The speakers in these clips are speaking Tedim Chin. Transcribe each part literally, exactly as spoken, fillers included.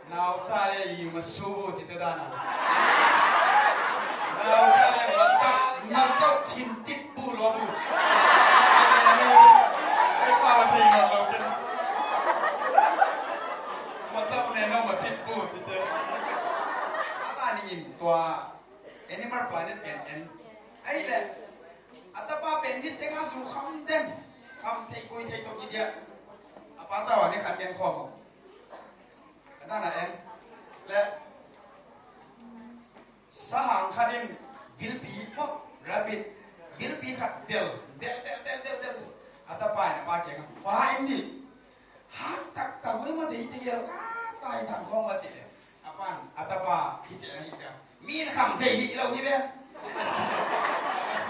Naucha le i ma su bu ci te dan a. Naucha le ma chau, ma chau cin tit bu lo bu. Ai pa ma thei ma lo ke. Ma chau ne no ma tit bu ci te. A ta ni in tua Animal Planet pen en. Ai le. A tapa pen nit teng a zu kham den. Kham thei koi thei to ki dia. A pa ta wa ne khat gen khom. Ka na na em. Le. Sahang khat in bilpi mo, rabbit. Bilpi khat del, del, del, del, del, del. A tapa in a pa kiang a, "Pa, en ni. Hang taktak mai ma dei te gel ka tai tang khong ma," ci le. A pan, a tapa, hi ci le hi ci. "Mi in kham thei hi lo hi ve."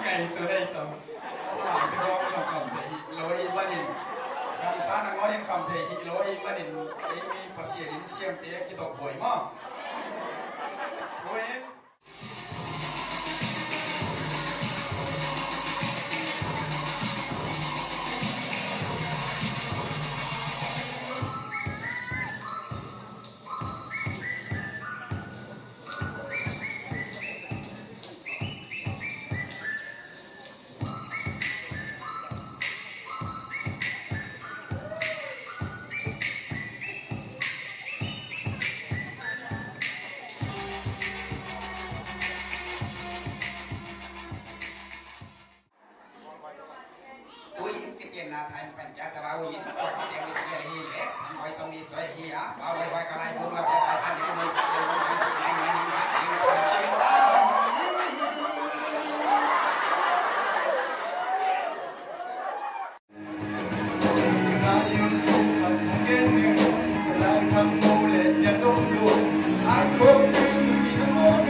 Ngai su dei tong. Sahang te khong kham thei hi lo hi manin. Gangsa nangawn in kham thei hi lo hi manin. Ei mi Pasian in siam te kitok buai ma. Buai. Tuin kipianna thain pan kia taba uin tua kipian ni kia hi le an hoi tong ni soi hi a ba hoi hoi ka lai bung la bia pa than ni mui si ni mui si ni ni ni ni ni ni ni ni.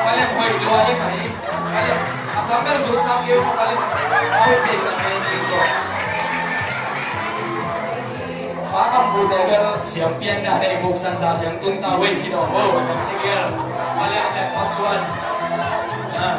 Palem hoih lua hi mai. Palem a sam bel su sam keu ma palem. Au ce na mai cing ko. Pa kam bu te bel siam pian da nei buk san sa siam tun ta wei ki do ho. Ni gel. Palem le pasuan. Ah.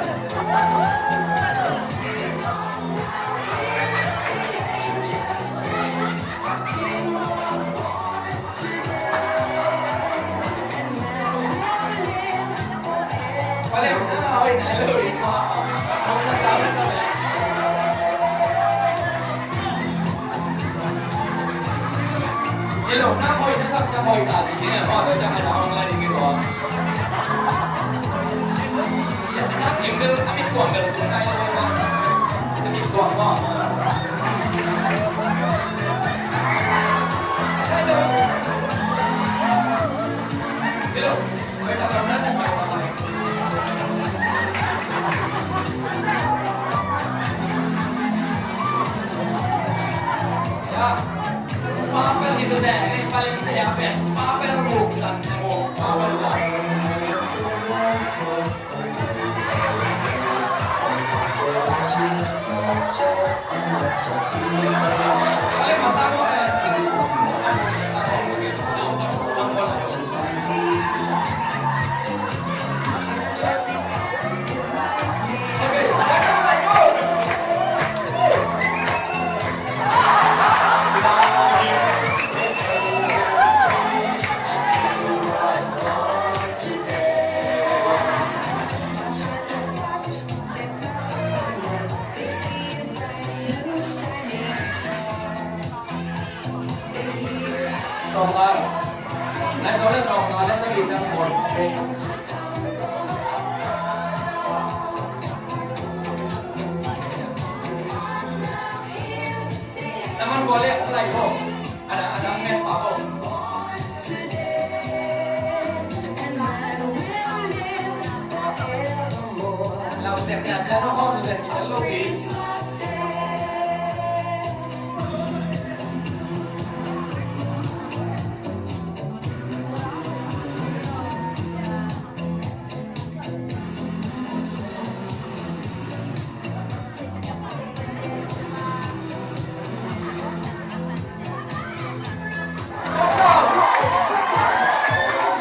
Sawmnga. Nai sawm le sawmnga le sagih ciang hon.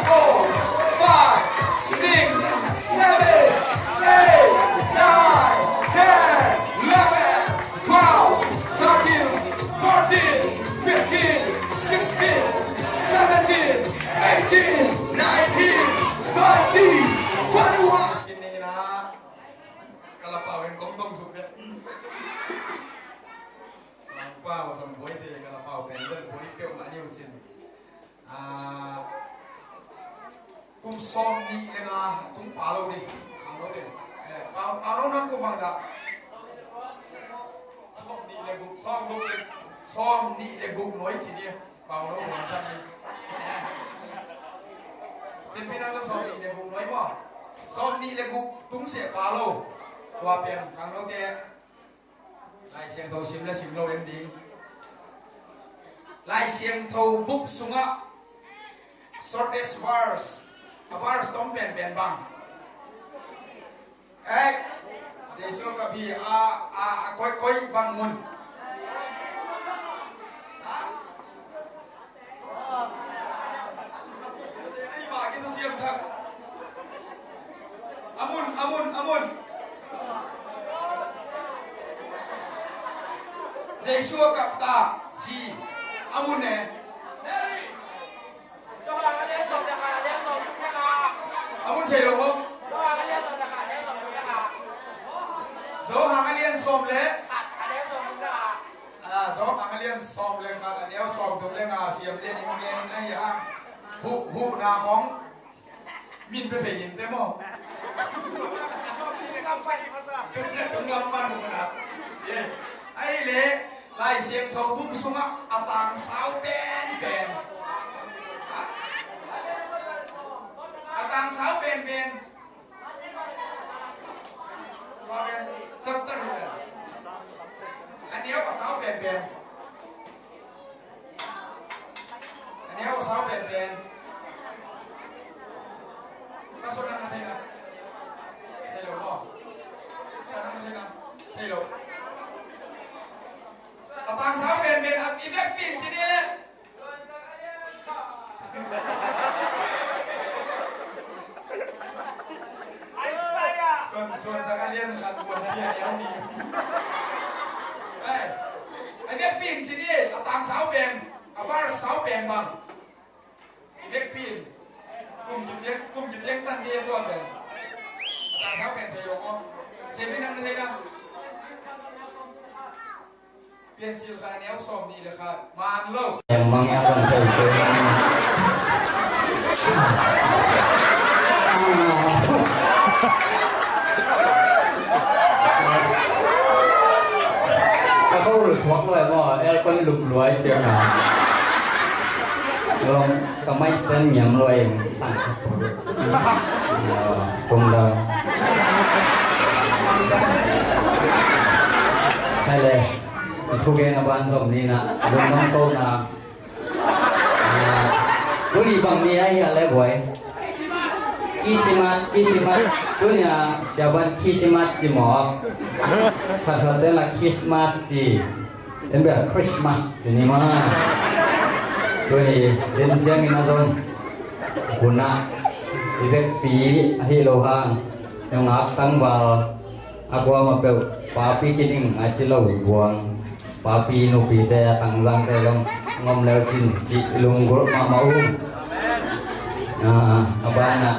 Four, five, six, seven, eight, nine, ten, eleven, twelve, thirteen, fourteen, fifteen, sixteen, seventeen, eighteen, nineteen, twenty, twenty-one. Kalapau in kong dong suk dia. Langpau, Samboi ci le Kalapau pen bel boi peuh mah ni uh cin. Ah, kum sawm nih le nga tung pha lo ding. Khang lo ding. Eh, pau, pau lo nang kum bangzah. Sawm nih le guk, sawm guk le, sawm nih le guk nuai ci ni. Pau lo nuai sak ni. Eh. Sinpi nang sawm nih le guk nuai maw. Sawm nih le guk tung seh pha lo. Tua pen khang lo te. Lai Siangtho sim le sim lo en ding. Lai Siangtho buk sungah shortest verse, a verse tom penpen bang. Ei, Jesu ka phi a, a, a koi, koi bang mun. Ha? A mun, a mun, a mun. Jesu a kap ta hi. A mun e. A mun thei lo maw? Johan a lian sawm le. Ah, Johan a lian sawm le khat, a neu sawm thum le nga, siam lian in gen in ahi hang. Huh, huhna khong min pe pe in pe maw? Tung lam pan huhna. Ahi le, Lai Siangtho buk sungah a tangsau penpen. A tangsau penpen. Chapter hi le. A neu a sau penpen. A neu a sau penpen. Ka suan nang na thei na. Thei lo maw? Suan nang na thei na. Thei lo. A tangsau penpen a i vekpi in ci ni le. Suan, Suan tak a lian khat, Suan a lian a ni. Ai, a vekpi in ci ni, a tangsau pen, a verse sau pen bang. Vekpi in. Kum kiciang, kum kiciang tan ci a tua pen. A tangsau pen thei lo maw. Siam in nang na thei na. Piancil khat a neu sawm nih le khat. Man lo. Em mang ya kan thei thei. Ka ko ru suak lo em aw, aircon lup luai ciang a. Long ka mai stand ngiam lo em sang. Tung da. Khai le. I thugen a ban zom ni na, lungdam ko na. Ah, tuni bang ni a hi a le guai. Kisimat, kisimat, tuni a siaban kisimat ci mawk. Khat khat te la Christmas ci. En bia Christmas ci ni ma. Tuni, den ciang in a zom. Hun a, i vekpi a hi lo hang. Nungak tangval. A kuamah peuh papi kining a ci lo buang, papi nupite a tangzangte zong ngom leu cin cih lunggulh mahmah uh. A, a banah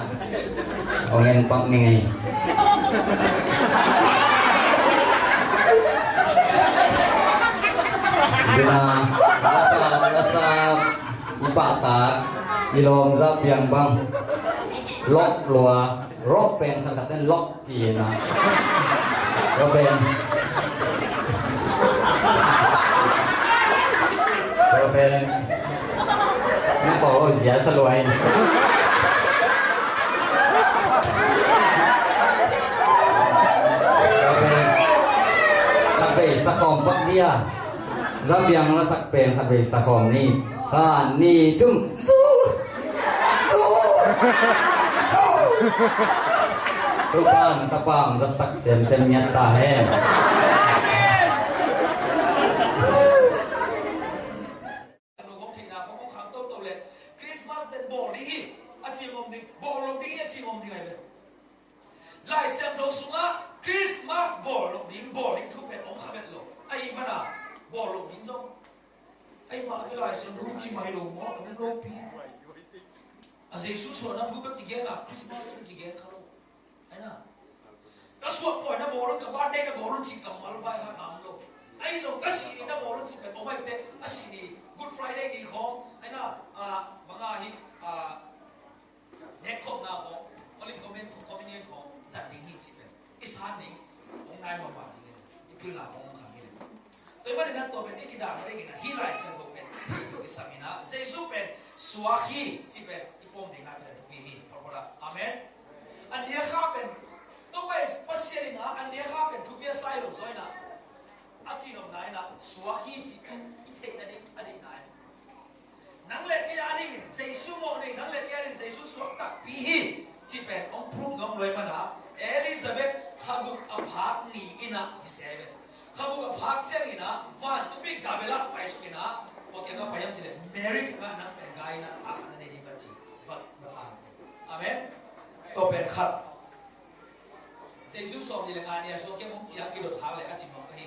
hong en pak ni ngei. Dina, lasa, lasa, i pahtak, i lawmzah piang bang, lok lua, lok pen khat khat ten lok Ci na. Ka pen. Na ko zia sa luai. Khat vei sa khawm pak dia. Lam biang la sak pen khat vei sa khawm ni. Khat ni thum. Zu. Zu. Zu. Tupan kapam la sak sem sem nyat ta he. Lo khawng theihna khawng hong khang toto le Christmas pen bawl ding hi a ci ngom ding, bawl lo ding hi a ci ngom ding ai ve. Lai Siangtho sungah Christmas bawl lo ding, bawl ding thu pen hong kha vet lo. Ahi mana bawl lo ding zong. Ahi mah ve Lai Siangtho ci mai lo maw, hong lopi. A Jesu suahna thu bek kigen a Christmas thu kigen kha lo. Aina. Ka suah pawi na bawl un, ka birthday na bawl un cih kammal vai kha ngam lo. Ahi zong ka sih ni na bawl un cih pen, oh, maite, a sih ni Good Friday ni khawng, aina, ah, banga hi, ah, nekkhopna khawng, Holy Communion, Communion khawng, zat ding hi cih pen. I san ni, hong nai mahmah ding hi, i pilna khawng hong khang hi le. Tua ahih manin a tua pen i kidang dingin a hih Lai Siangtho pen i theih ding kisam in a Jesu pen suak hi cih pen i pom ding a pen thupi hi. Amen. A nia kha pen Topa Pasian in a a nia kha pen thupi a sai lo zaw in a a cihnopna in a suak hi cih pen i theih nading a deihna in. Nang le kei a dingin Jesu mawh nei, nang le kei a dingin Jesu suak takpi hi cih pen hong proof nuam lo ahih manin a Elizabeth kha guk a phak ni in a kisem e. Kha guk a phak ciangin a vantung mi Gabriel a paisuk in a, kua kiang a pai hiam cih leh Mary kiang ah nang pen gai in a a khat na nei ding ka ci. Va, va ta. Amen. Tua pen khat. Jesu sawmnih le nga ni a suak hiam hong ci a kidot khak leh a ci mawk ka hi.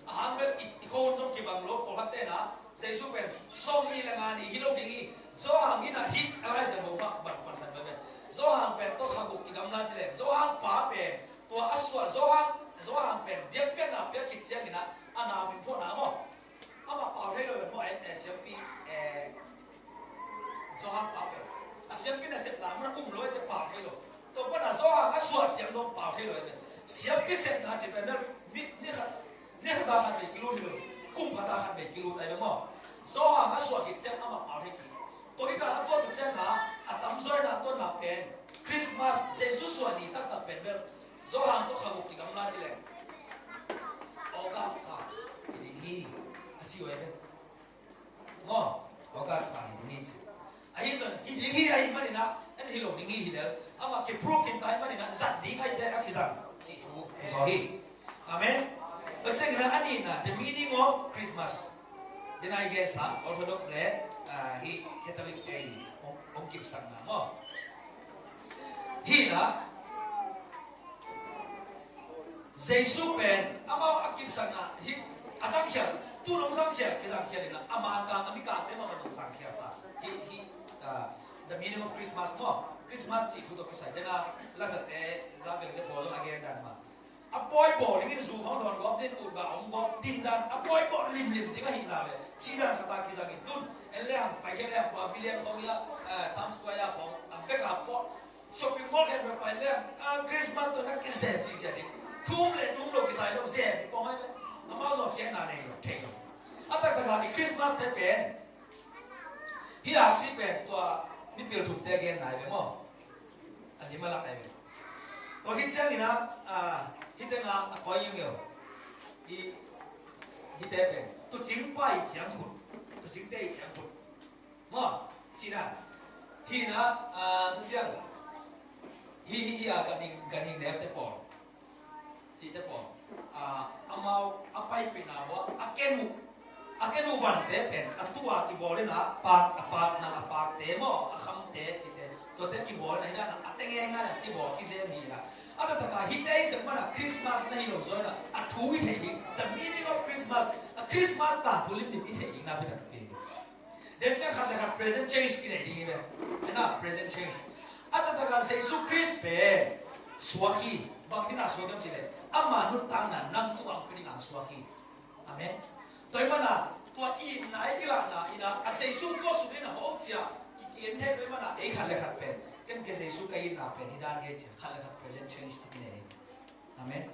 A hang bel i, i khuahun zong kibang lo, pawlkhatte in a Jesu pen sawmnih le nga ni hi lo ding hi. Johan in a hih a Lai Siangtho mah bang pansan bebe. Johan pen tawh kha guk kigamla ci leh Johan pa pen tua a suah Johan, Johan pen biakpiakna piak khit ciangin a a nau min phuahna maw? Amah pau thei lo pen maw, eh, eh, siampi, eh, Johan pau pen. A siampi nasepna mun a um lo eh, ci pau thei lo. Tua pan a Johan a suah ciang dong pau thei lo eh. Siampi sepna ci pen bel mi, ni khat, ni khat a khat vei kilut hi lo. Kum khat a khat vei kilut ai bel maw? Johan a suah khit ciang amah pau thei kik. Tua khit a tua tu ciang a, a tamzaw in a tua na pen Christmas, Jesu suah ni taktak pen bel Johan tawh kha guk kigamla ci leng August kha hi ding hi a ci uh ai ve. Maw, August kha hi ding hi ci. Ahi zong hi ding hi ahih manin a, en hi lo ding hi hi lel. Amah kiproof khin ta ahih manin a zat ding ahih teh a kizang cih thu hi zaw hi. Amen. Tua ciangin a a nihna, the meaning of Christmas. Dena i gen sa, Orthodox le, ah, hi Catholic te i hong, hong kipsakna maw. Hi na, Jesu pen amau a kipsakna hi a zangkhial, tu nong zangkhial, kizangkhial in a, a Mangkang, a Mikangte mah nong zangkhial ta. Hi, hi, ah, the meaning of Christmas maw. Christmas cih thu tawh kisai dena, lasate, zabelte pawl zong a gen dan mah. A pawi bawl dingin zu khawng dawn gawp ding, ut ba hong gawp ding dan, a pawi bawl limlim ding ahihna le cih dan khat a kizangin tun en le hang pai khia le hang pavilion khawng ia, eh, Times Square ia khawng a vek a pawl shopping mall khempeuh pai le hang, ah, Christmas tawh na kizem cihcia ding. Thum le nung lo kisai lo zem pawng hai ve. Amau zong khiatna nei lo thei lo. A taktak a i Christmas te pen Hih aksi pen tua mipil thumte genna hi ve maw? A lim a lak ahi ve. Tua khit ciangin a, ah, hih tengah a koi ngiungeu. Hih, hihte pen tuucing pa i ciang khut, tuucingte i ciang khut. Maw? Cihna. Hih na, ah, tu ciang. Hih, hih, hih a ganhing, ganhing nepte pawl. Cihte pawl, ah, amau a paipihna uh ah, a ken uh, a ken uh vante pen a tu a kibawl in a, pak, a pakna, a pakte maw, a khamte cihte, tuate kibawl in a, hi na, a teng e ngai a kibawl kizem hi na. A taktak a hihte i zem mana Christmas na hi lo zaw in a, a thu i thei ding, the meaning of Christmas, a Christmas tangthu limlim i thei ding na pen a thupi hi. Den ciang khat le khat present change i nei ding hi ve. Hi na, present change. A taktak a Jesu Khrist pen suak hi, bang ding a suak hiam cih leh ama nuntakna nang tung a hong pia ding a suak hi. Amen. Tua ahih mana tua itna i kilahna in a, a Jesu tua sung in a hong cia ki, ki en thei tua ahih mana ei khat le khat pen ken ke Jesu ka itna pen hi dan hi cia khat le khat present change i nei hi. Amen.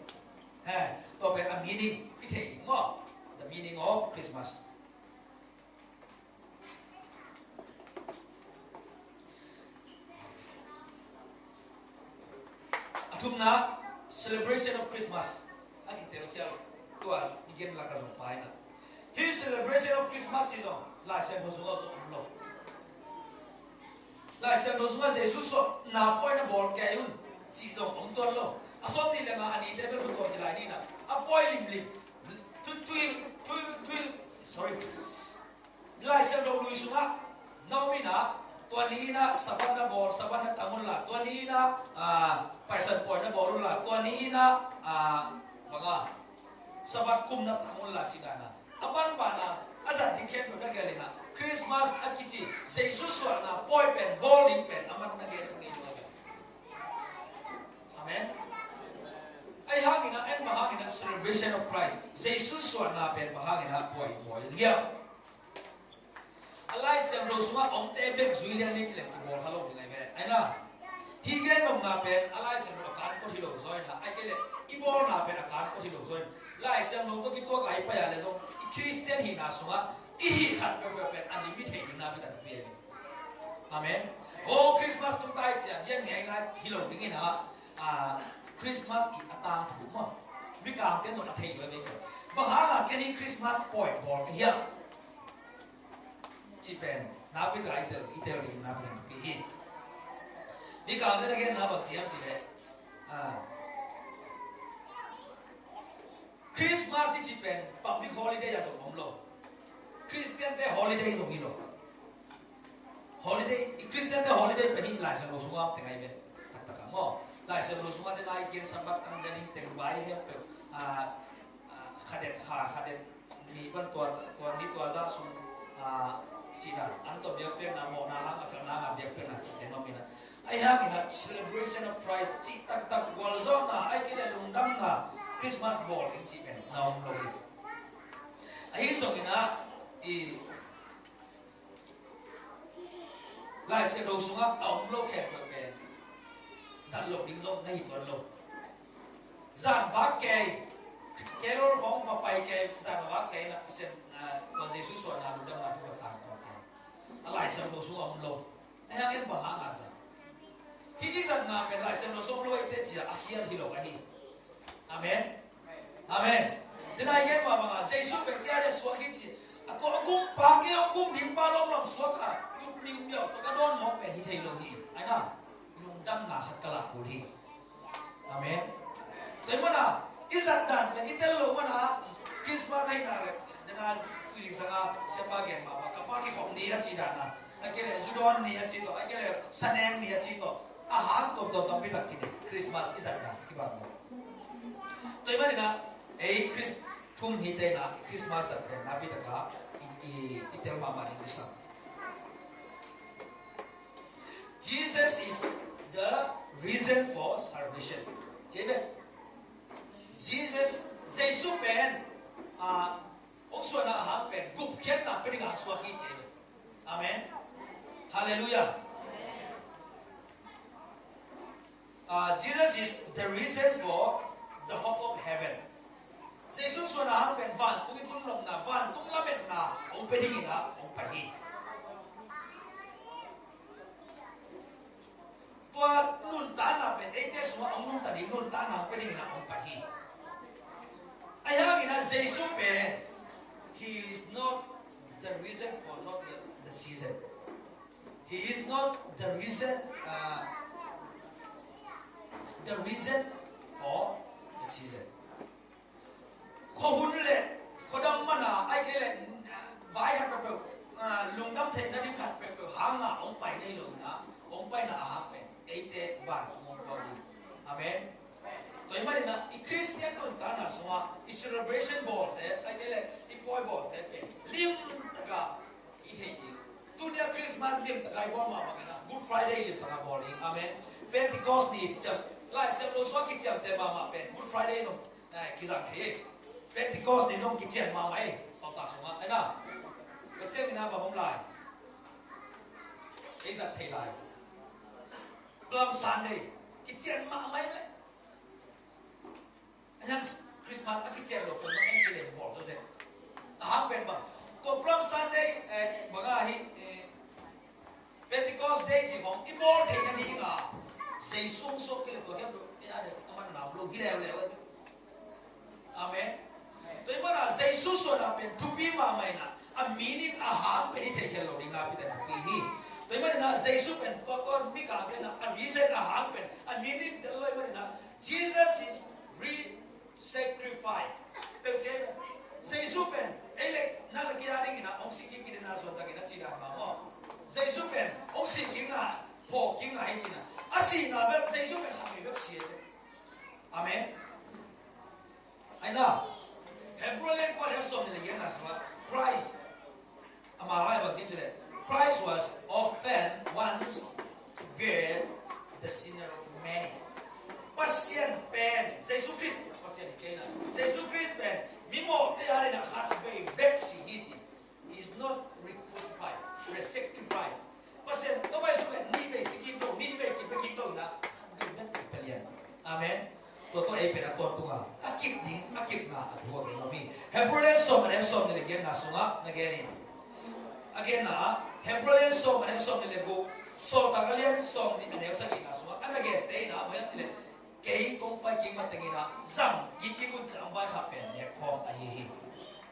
He, tua pen a meaning i thei ding maw. The meaning of Christmas. Thumna, celebration of Christmas a kitel khial, tua i gen lak ah zong paina. Hih celebration of Christmas cih zong Lai Siangtho sungah zong om lo. Lai Siangtho sungah Jesu suahna pawi na bawl kei un cih zong om tuan lo. A sawm nih le nga, a nite bel thu tuam ci lai ni na. A pawi limlim. Tui, tui, tui, tui, sorry. Lai Siangtho lui sungah na om in ah, tua ni in ah Sabbath na bawl, Sabbath na tang un la, tua ni in ah, ah, Paisan pawi na bawl un la, tua ni in ah, ah, bang a, Sabbath kum na tang un la, ci dan a. A banban a, a zat ding khempeuh na gelh in ah, Christmas a kici Jesu suahna pawi pen, bawl ding pen, a man na gelh kha ngei lo. Amen. Ahi hangin ah, en bang hangin ah, celebration of Christ, Jesu suahna pen bang hangin ah pawi, pawi liam. A Lai Siangtho sungah omte bek zui lian ni ci leng kibawl kha lo ding ahi ve. Ahi na, hih gen nopna pen a Lai Siangtho a kan kawt hi lo zaw in ah, ahih kei leh i bawlna pen a kan kawt hi lo zaw in, Lai Siangtho tawh kituak a i pai a leh zong i Khristian hihna sungah i hih khat peuhpeuh pen a lim i theih ding na pi tak pi ahi ve. Amen. Oh, Christmas tung ta hi ci a gen ngeingai hi lo ding in ah, ah, Christmas i a tangthu maw, mikangte tawh a theih lo ahi ve. Bang hang a ken hih Christmas pawi bawl ka hiam? Cih pen nakpi tak a i tel, i tel ding nakpi tak pi hi. Mikangte na genna bang ci hiam cih leh, ah, Christmas i cih pen public holiday a zong om lo. Khristiante holiday zong hi lo. Holiday, i Khristiante holiday pen hih Lai Siangtho sungah teng ahi ve. Taktak a maw, Lai Siangtho sungah tena i gen Sabbath tang, den hing teng, vai hempeuh, ah, ah, khadet kha, khadet ni pan tua, tua ni tua zah sung, ah, cihna, an tawh biakpiakna, mawhna hang a khelhna hang a biakpiakna cihte na om in ah. Ahi hangin ah celebration of Christ cih taktak gualzawhna, ahih kei leh lungdamna, Christmas bawl ding cih pen na om lo hi. Ahi zongin ah, i Lai Siangtho sungah a om lo khempeuh pen zat loh ding zong na hi tuan lo. Zan vak kei, carol khawng va pai kei, zan va vak kei na, Pasian, ah, tua Jesu suahna lungdamna thu va tang tuan kei. A Lai Siangtho sungah om lo. Ahi hang en bang hang a zat? Hih i zatna pen Lai Siangtho sungah om lo ahite ci a, a khial hi lo ahi. Amen. Amen. Tena i gen mah bang a, Jesu pen kei a dia suak hi ci a, tua a gumpa, kei a gum ding pa lawmlawm suak a, tut miumiau tawh ka dawn mawk pen hi thei lo hi. Ahi na, lungdamna khat ka lak kul hi. Amen. Tua ahih manin i zat dan pen i tel loh manin Christmas ahih na leh, nana tui zanga siapa gen mah bang, ka pa kikhop ni a ci dan a, ahih kei leh zu dawn ni a ci tawh, ahih kei leh saneng ni a ci tawh, a hang tuamtuam tampi tak kine, Christmas i zat dan kibang lo. Tua ahih manin ei Christ thum hite in Christmas zat pen nakpi tak a i, i, i tel mahmah ding kisam. Jesus is the reason for salvation. Ci ve. Jesus, Jesu pen, ah, hong suahna a hang pen gupkhiatna pe ding a hong suak hi ci ve. Amen. Hallelujah. Ah, Jesus is the reason for the hope of heaven. Jesu suahna a hang pen vantung i tun nopna, vantung lametna hong pe ding in a hong pai hi. Tua nuntakna pen eite sungah hong nuntak ding, nuntakna hong pe ding in a hong pai hi. Ahi hangin a Jesu pen, he is not the reason for not the, the season. He is not the reason, uh, the reason for the season. Khuahun le khuadam mana, ahih kei leh vai khat peuhpeuh, ah, lungdam theihna ding khat peuhpeuh hanga hong pai nei lo in a, hong paina a hang pen eite van hong hong pau ding. Amen. Tua ahih manin a, i Christian nuntakna sungah i celebration bawlte, ahih kei leh i pawi bawlte pen limtaka i thei ding. Tuni a Christmas limtaka i bawl mah bangin a, Good Friday limtaka bawl ding. Amen. Pentecost ni ciam, Lai Siangtho sungah kiciamteh mahmah pen Good Friday zong, eh, kizang thei ei. Pentecost ni zong kician mahmah ei. Sawltak sungah, ahi na. Tua ciangin a bang om lai? Ei zat thei lai. Palm Sunday kician mahmah ei ve. Ahi hang Christmas a kician lo pen, en kilem bawl to zen. A hang pen bang, tua Palm Sunday, eh, bang a hi, eh, Pentecost Day ci khong i bawl theihna ding a, Jesu hong suak kei leh tua khempeuh Amen. Tua ahih manin Jesu suahna pen thupi mahmah in a, a meaning a hang pen i theih khin lo ding nakpi takin thupi hi. Tua ahih manin Jesu pen tua tawh mi kang pen a reason a hang pen a meaning tel lo ahih manin Jesus is re sacrifice. Peuh ciang Jesu pen ei le nang le kei a dingin a hong si kik hi, na suan takin a ci dan mah maw. Jesu pen hong si kik na, phawk kik na hi cihna. A sihna bel Jesu pen khat vei bek si hi. Amen. Ahi na, Hebrew lian kua le sawm nih le giatna sungah Christ, ama lai bang ci hiam cih leh, Christ was often once to bear the sin of many. Pasian pen, Jesu Khrist, Pasian hi kei na, Jesu Khrist pen mimawhte adingin a khat vei bek si hi ci. He is not re-crucified, re-sacrificed. Pasian tawh Jesu pen nih vei si kik lo, nih vei kipia kik lo in a, khat vei bek kipia lian. Amen. Tua tawh ei pen a tawntung a, a kip ding, a kipna a thu a gen om hi. Hebrew lian sawm, a neu sawm nih le giatna sungah na gen in. A genna, Hebrew lian sawm, a neu sawm nih le guk, Sawltak a lian sawm nih, a neu sagihna sungah a na gente in a, bang hiam cih leh, kei kong pai kik matengin a, zang kik kik un ci a, hong vaikhak pen nek khawm ahi hi.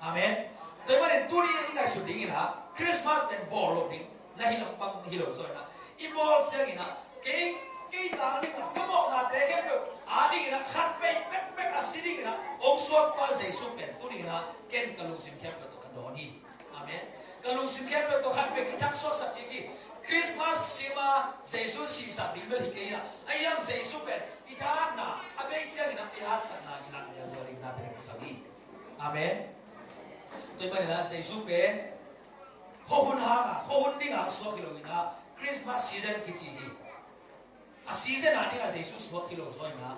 Amen. Tua ahih manin tuni i ngaihsut dingin a, Christmas pen bawl loh ding na hi lampang hi lo zaw in a, i bawl ciangin a, kei, kei ta ding a, ka mawhnate khempeuh a dingin a, khat vei pekpek a si dingin a hong suakpa Jesu pen tuni in a, ken ka lungsim khempeuh tawh ka dawn hi. Amen. Ka lungsim khempeuh tawh khat vei kithak suaksak kik hi. Christmas sima Jesu sihsak ding bel hi kei a, ahi hang Jesu pen i thahatna a bei ciangin a, i haksatna i lak ziahziah ding na pen ka sa hi. Amen. Tua ahih manin a Jesu pen khuahun hang a, khuahun ding a suak hi lo in a, Christmas season kici hi. A season a ding a Jesu suak hi lo zaw in a,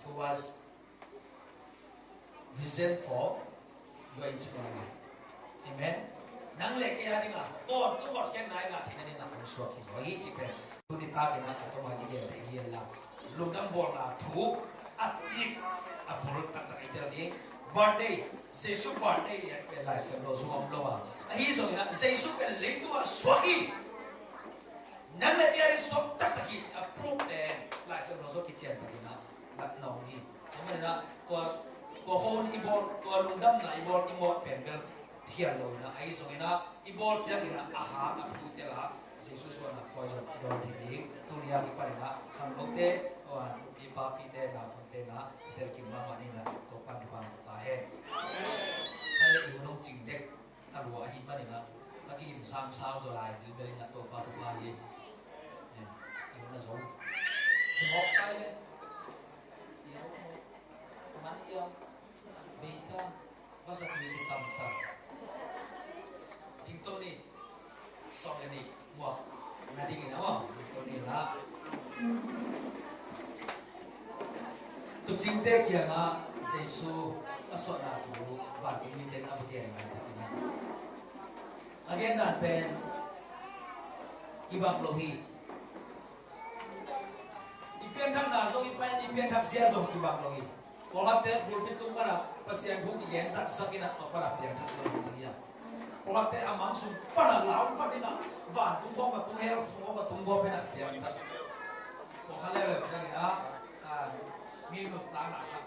he was risen for your eternal life. Amen. Nang le kei a ding a tawntung hotkhiatna i ngah theihna ding a hong suak hi zaw hi cih pen tuni takin a, a tawm a kigen thei hi hen la. Lungdam bawlna thu a cik a bul taktak i tel ding. Birthday, Jesu birthday lian pen Lai Siangtho sung om lo a, ahi zongin a Jesu pen leitungah suak hi. Nang le kei a ding suak taktak hi cih a proof pen Lai Siangtho sung kician takin a, lat na om hi. Tua ahih manin a, tua, tua khuahun i bawl, tua lungdamna i bawl i mawh pen bel khial lo in a, ahi zongin a, i bawl ciangin a, a hang a thu i tel a, Jesu suahna pawi zong i dawn thei ding. Tuni a kipanin a, khangnote, tua, nupi papite, naupangte in a, i tel kim mahmah ni in a, Topa'n thupha pia ta hen. Khai le i hun hong cing dek a lua ahih manin a, ka kigin samsau zaw lai bilbel in a, Topa thupha hi. Eh, i hun a zo. Thumawk sai le. I a man i a. Beita. Vasa tui tam ta. Thingtong ni. Sawm le nih. Muak. Na dingin a maw. Thingtong ni la. Tuucingte kiangah Jesu a suahna thu vantung mite in a va gen laitakin a, a gen dan pen kibang lo hi. I pianthakna zong i pai, i pianthak zia zong kibang lo hi. Pawlkhatte pulpit tung panah Pasian thu kigen zakzak in a, tua panah piangthak zong hi a. Pawlkhatte a mang sung panah lau phat in a, vantung khawng a tung, hell sung khawng a tung guap in a piangthak. Pawlkhat leuleu ciangin a, a, mi nuntakna khat,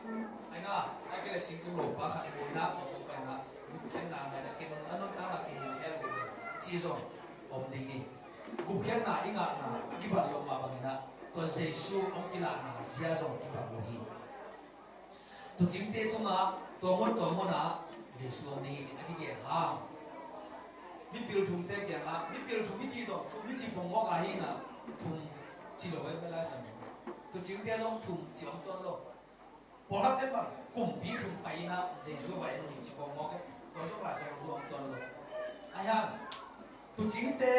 ahi na, a kile singkung lopa khat buai in a, tua tung panah gupkhiatna ngai in a, kinun a nuntakna kihel ding ci zong om ding hi. Gupkhiatna i ngahna a kibat loh mah bangin a, tua Jesu hong kilahna zia zong kibat lo hi. Tuucingte tungah tua mun tua munah Jesu hong nei hi cih a kigen hang. Mipil thumte kiangah, mipil thum i cih zong thum i cih pongmawk a hi in a, thum ci lo, eh, Lai Siangtho. Tuucingte zong thum ci hong tuan lo. Pawlkhatte bang kumpi thum pai in a Jesu va en uh hi ci pongmawk, eh. Tua zong Lai Siangtho sung hong tuan lo. Ahi hang, tuucingte,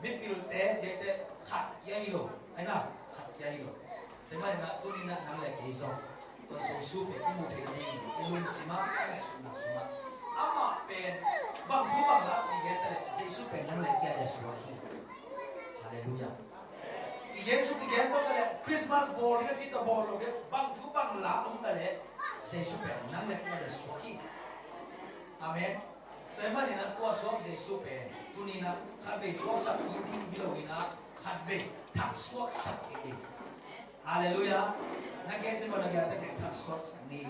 mipilte, ciate khat kia hi lo. Ahi na, khat kia hi lo. Tua ahih manin a, tuni in a nang le kei zong tua Jesu pen i muh theih nadingin i lungsim ah, i ngaihsutna sungah, amah pen bang thu bang la kigen ta leh Jesu pen nang le kei a dia suak hi. Halleluiah. Kigen suk kigen tawh ta leh, Christmas bawl ding a ci tawh bawl lo ding, bang thu bang la om ta leh Jesu pen nang le kei a dia suak hi. Amen. Tua ahih manin a, tua suak Jesu pen tuni in a khatvei suaksak kik ding hi lo in a, khatvei thak suaksak kik ding. Halleluiah. Na gen ci bang na gen, a ta kei thak suak sak ni.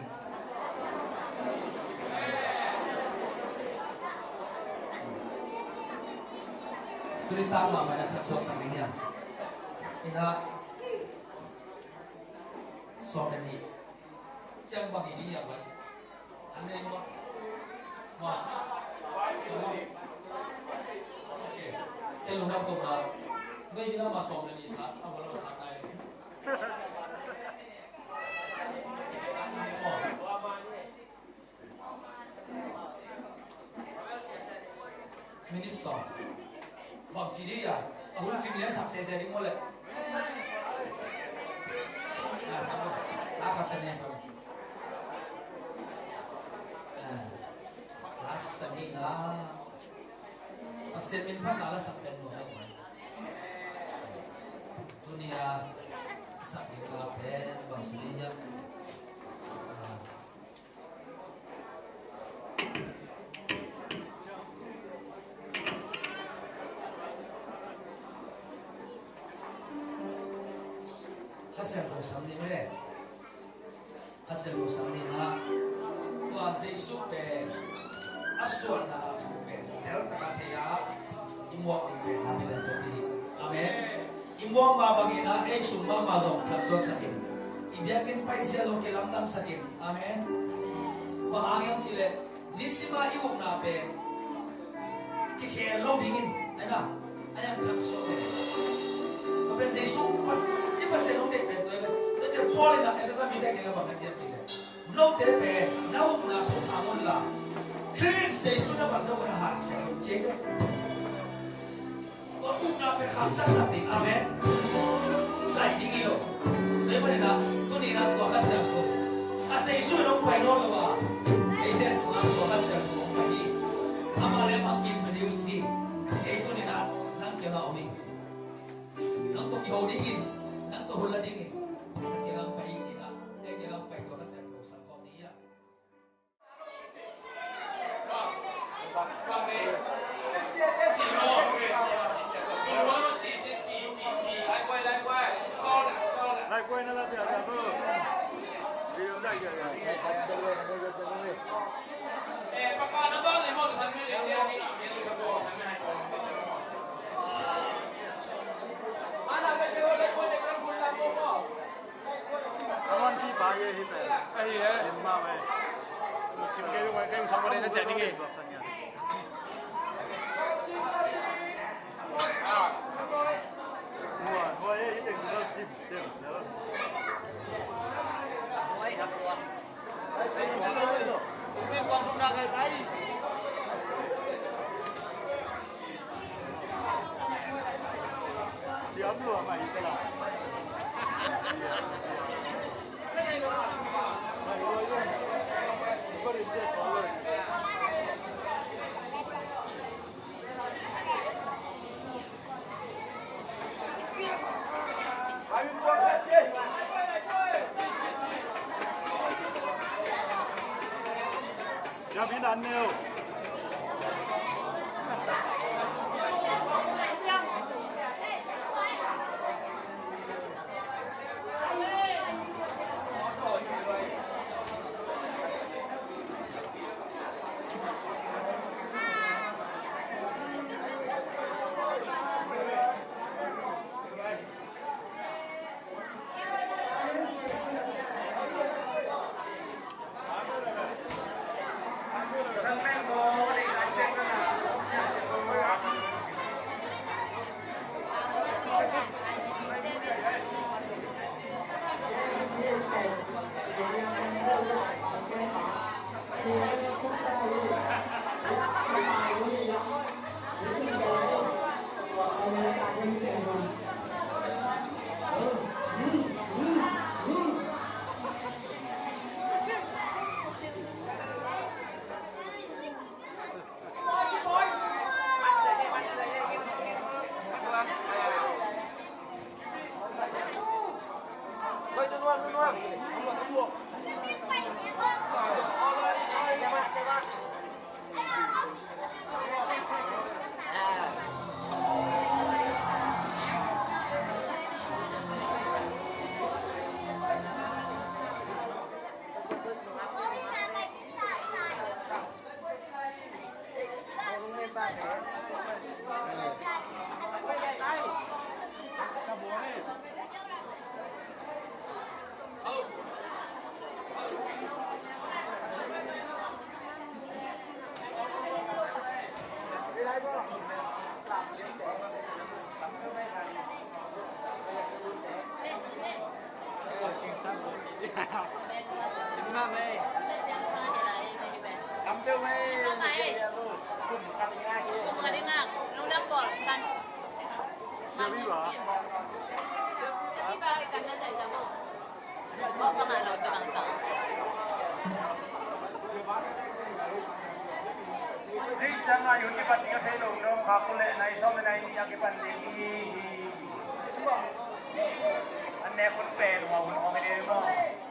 Tuni tak mahmah na thak suak sak ni hiam? Ina, sawm le nih. Ciang bang i ni hiam bang? An nei mah. Mah. Okay. Kei lungdam ko mah. Noi hi lam mah sawm le nih sa, a bang lam sa nai. Minister. Bang ci dih a, a hun cing lian sak sese ding maw le. A, a, a, kha sa ni. A, kha sa ni na. Pasian min phat na la sak pen maw. Tuni a, sak ding ka pen, bang ci dih a. A. Kha Siangtho sam ni mah le. Kha Siangtho sam ni na. Tua Jesu pen a suahna thu pen tel taka thei a, i muak ding pen na pen tel pi. Amen. I muang mah bangin a, ei sung mahmah zong thaksuak sakin, i biakinn paizia zong kilamdang sakin. Amen. Bang hang hiam cih leh, nisima i upna pen kikhel lo dingin, ahi na, a yang thaksuak pen. Tua pen Jesu, Pas-, i Pasian hong deih pen tua hi ve. Tua ciang Paul in a Efesa mite kiangah bang na ci hiam cih leh, note pen na upna sung kham un la, Khrist Jesu na bang na upna hanciam un ci hi ve. Tua upna pen kham saksak ding. Amen. Laih ding hi lo. Tua ahih manin a, tuni in a tua Kha Siangtho, a Jesu in hong pai nawn lo a, eite sungah tua Kha Siangtho hong pai hi. Amah le amah ki-introduce hi. Kei tuni in a nang kiangah om ing. Nang tawh kiho dingin, nang tawh hun la dingin, nang kiangah hong pai ing ci-in a, ei kiangah hong pai tua Kha Siangtho sam khawm ni hi a. A man pi pa ye hi pe. A hi e. Lim ma mai. Sim ke lu mai ke song ko de na jani nge. Mua, mua ye hi pe lu sim, sim, sim. Mua ye dap tua. Hih ciangah i hun kipan ding a thei lo dong kha, kuleh nai sawm le nai nih a kipan ding hi. An nek hun pen hua hun hong hi ding maw?